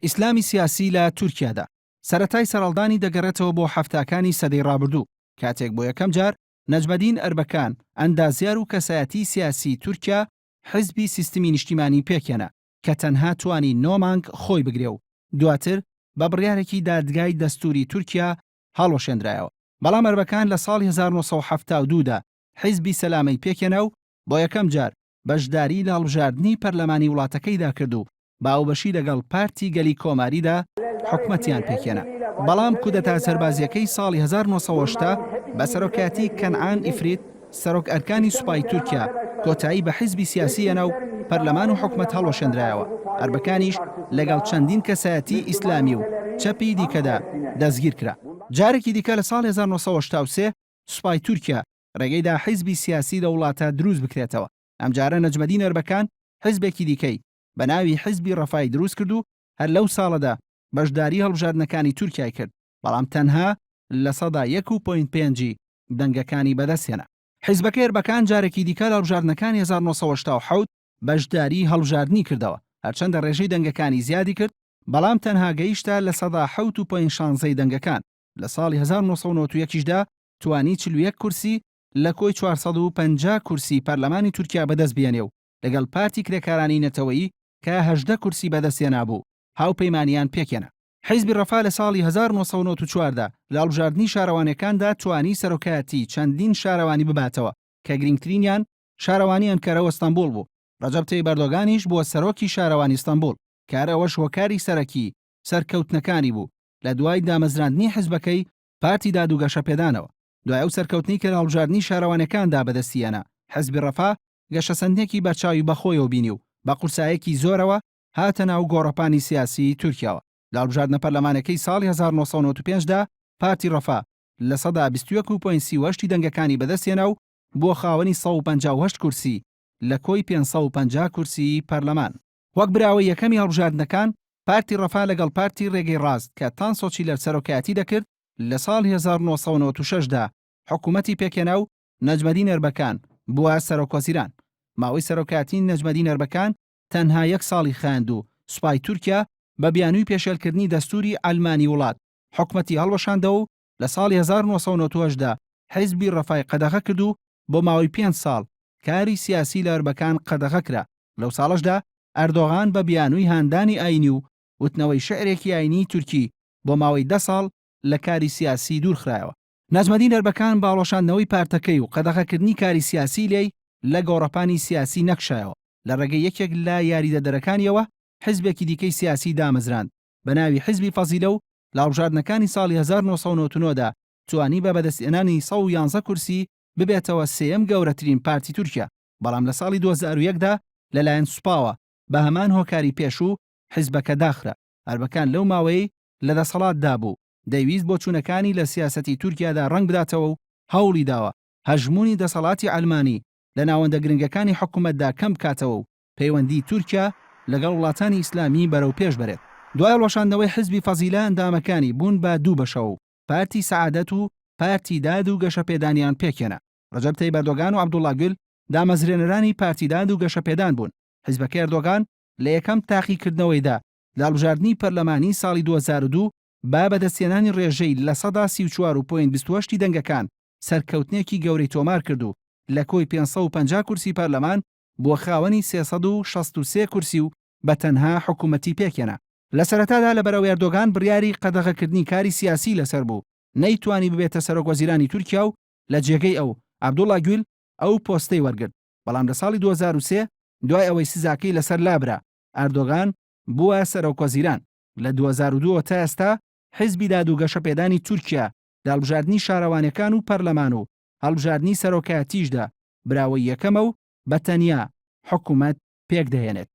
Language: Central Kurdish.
ئیسلامی سیاسی لە تورکیادا سەرەتای سەرهەڵدانی دەگەڕێتەوە بۆ حەفتاکانی سەدەی ڕابردوو، کاتێک بۆ یەکەم جار نەجمەدین ئەربەکان، ئەندازیار و کەسایەتیی سیاسیی تورکیا حزبی سیستمی نیشتیمانی پێکهێنا کە تەنها توانی نۆ مانگ خۆی بگرێ و دواتر بە بڕیارێکی دادگای دەستووری تورکیا هەڵوەشێندرایەوە. بەڵام ئەربەکان لە ساڵی 1972 دا حیزبی سەلامەی پێکهێنا و بۆ یەکەم جار بەشداریی لە هەڵبژاردنی پەرلەمانی وڵاتەکەیدا کرد و بە هاوبەشی لەگەڵ پارتی گەلی کۆماریدا حکومەتیان پێکهێنا. بەڵام کودەتا سەربازییەکەی ساڵی 1980 بە سەرۆکایەتی کەنعان ئیفریت سەرۆک ئەرکانی سوپای تورکیا کۆتایی بە حیزبی سیاسی هێنا و پەرلەمان و حکومەت هەڵوەشێندرایەوە، ئەربەکانیش لەگەڵ چەندین کەسایەتی ئیسلامی و چەپی دیکەدا دەستگیرکرا. جارێکی دیکە لە ساڵی 1983 سوپای تورکیا ڕێگەی دا حیزبی سیاسی لە وڵاتە دروست بکرێتەوە، ئەمجارە نەجمەدین ئەربەکان حیزبێکی دیکەی بە ناوی حیزبی ڕەفای دروست کرد و هەر لەو ساڵەدا بەشداری هەڵبژاردنەکانی تورکیای کرد، بەڵام تەنها 1% و point پێنجی دەنگەکانی بەدەستهێنا. حیزبەکەی ئەربەکان جارێکی دیکە لە هەڵبژاردنەکانی 1987 بەشداری هەڵبژاردنی کردەوە، هەرچەندە ڕێژەی دەنگەکانی زیادی کرد، بەڵام تەنها گەیشتە 7% و point شانزەی دەنگەکان، لە ساڵی 1991 یشدا توانی 41 کورسی لە کۆی 450 کورسی پەرلەمانی تورکیا بەدەست بهێنێ و لەگەڵ پارتی کرێکارانی نەتەوەیی کە 18 کورسی بەدەستهێنابوو هاوپەیمانیان پێکهێنا. حیزبی ڕەفا لە ساڵی 1994 دا لە هەڵبژاردنی شارەوانیەکاندا توانی سەرۆکایەتی چەندین شارەوانی بباتەوە کە گرینگترینیان شارەوانی ئەنکەرە و ئەستەنبوڵ بوو، ڕەجەب تەیب ئەردۆگانیش بووە سەرۆکی شارەوانی ئیستەنبوڵ کە هەر ئەوەش هۆکاری سەرەکی سەرکەوتنەکانی بوو لە دوای دامەزراندنی حیزبەکەی پارتی داد و گەشەپێدانەوە. دوای ئەو سەرکەوتنەی کە لە هەڵبژاردنی شارەوانیەکاندا بەدەستی هێنا، حیزبی ڕەفا گەشەسەندنێکی بەرچاوی بەخۆیەوە بینی و بە قورسایەکی زۆرەوە هاتە ناو گۆڕەپانی سیاسیی تورکیاوە. لە هەڵبژاردنە پەرلەمانەکەی ساڵی 1995 دا پارتی ڕەفا 21% و point 38 ی دەنگەکانی بەدەستهێنا و بووە خاوەنی 158 کورسی لە کۆی 550 کورسیی پەرلەمان. وەک براوەی یەکەمی هەڵبژاردنەکان، پارتی ڕەفا لەگەڵ پارتی ڕێگەی ڕاست کە تانسۆ چیلەر سەرۆکایەتی دەکرد، لە ساڵی 1996 دا حکوومەتی پێکهێنا و نەجمەدین ئەربەکان بووە سەرۆکوەزیران. ماوەی سەرۆکایەتی نەجمەدین ئەربەکان تەنها یەک ساڵی خایاند و سوپای تورکیا بە بیانووی پێشێلکردنی دەستووری عەلمانی وڵات حکومەتی هەڵوەشاندەوە و لە ساڵی 1998 دا حیزبی ڕەفای قەدەغە کرد و بۆ ماوەی پێنج ساڵ کاری سیاسی لە ئەربەکان قەدەغە کرا. لەو ساڵەشدا ئەردۆغان بە بیانووی هاندانی ئایینی و وتنەوەی شیعرێکی ئایینیی تورکی بۆ ماوەی دە ساڵ لە کاری سیاسی دوورخرایەوە. نەجمەدین ئەربەکان بە هەڵوەشاندنەوەی پارتەکەی و قەدەغەکردنی کاری سیاسی لێی لە گۆڕەپانی سیاسی نەکشایەوە، لە ڕێگەی یەکێک لە یاریدەدەرەکانیەوە حیزبێکی دیکەی سیاسی دامەزراند بە ناوی حیزبی فەزیلە و لە هەڵبژاردنەکانی ساڵی 1999 دا توانی بە بەدەستهێنانی 111 کورسی ببێتەوە سێیەم گەورەترین پارتی تورکیا، بەڵام لە ساڵی 2001 دا لەلایەن سوپاوە بە هەمان هۆکاری پێشوو حیزبەکە داخرا. ئەربەکان لەو ماوەیەی لە دەسەڵاتدا بوو دەیویست بۆچوونەکانی لە سیاسەتی تورکیادا ڕەنگ بداتەوە و هەوڵی داوە هەژموونی دەسەڵاتی عەلمانی لە ناوەندە گرنگەکانی حکومەتدا کەم بکاتەوە و پەیوەندیی تورکیا لەگەڵ وڵاتانی ئیسلامی بەرەو پێش بەرێت. دوای هەڵوەشاندنەوەی حزبی فەزیلە ئەندامەکانی بوون بە دوو بەشەوە و پارتی سەعادەت و پارتی داد و گەشەپێدانیان پێکهێنا. ڕەجەب تەیب ئەردۆگان و عەبدوڵا گول دامەزرێنەرانی پارتی داد و گەشەپێدان بوون. حزبەکەی ئەردۆگان لە یەکەم تاقیکردنەوەیدا لە هەڵبژاردنی پەرلەمانی ساڵی 2002 بە بەدەستهێنانی ڕێژەی 34% و point 28 ی دەنگەکان سەرکەوتنێکی گەورەی تۆمار کرد و لە کۆی 550 کورسی پەرلەمان بووە خاوەنی 363 کورسی و بە تەنها حکومەتی پێکهێنا. لە سەرەتادا لەبەرئەوەی ئەردۆگان بڕیاری قەدەغەکردنی کاری سیاسی لەسەر بوو، نەیتوانی ببێتە سەرۆکوەزیرانی تورکیا و لە جێگەی ئەو، عەبدوڵا گول، ئەو پۆستەی وەرگرت. بەڵام لە ساڵی 2003 دوای ئەوەی سزاکەی لەسەر لابرا، ئەردۆگان بووە سەرۆکوەزیران. لە 2002 ەوە تا ئێستا حیزبی داد و گەشەپێدانی تورکیا لە هەڵبژاردنی شارەوانیەکان و پەرلەمان و هەڵبژاردنی سەرۆکایەتیشدا براوەی یەکەمە و بە تەنیا حکومەت پێکدەهێنێت.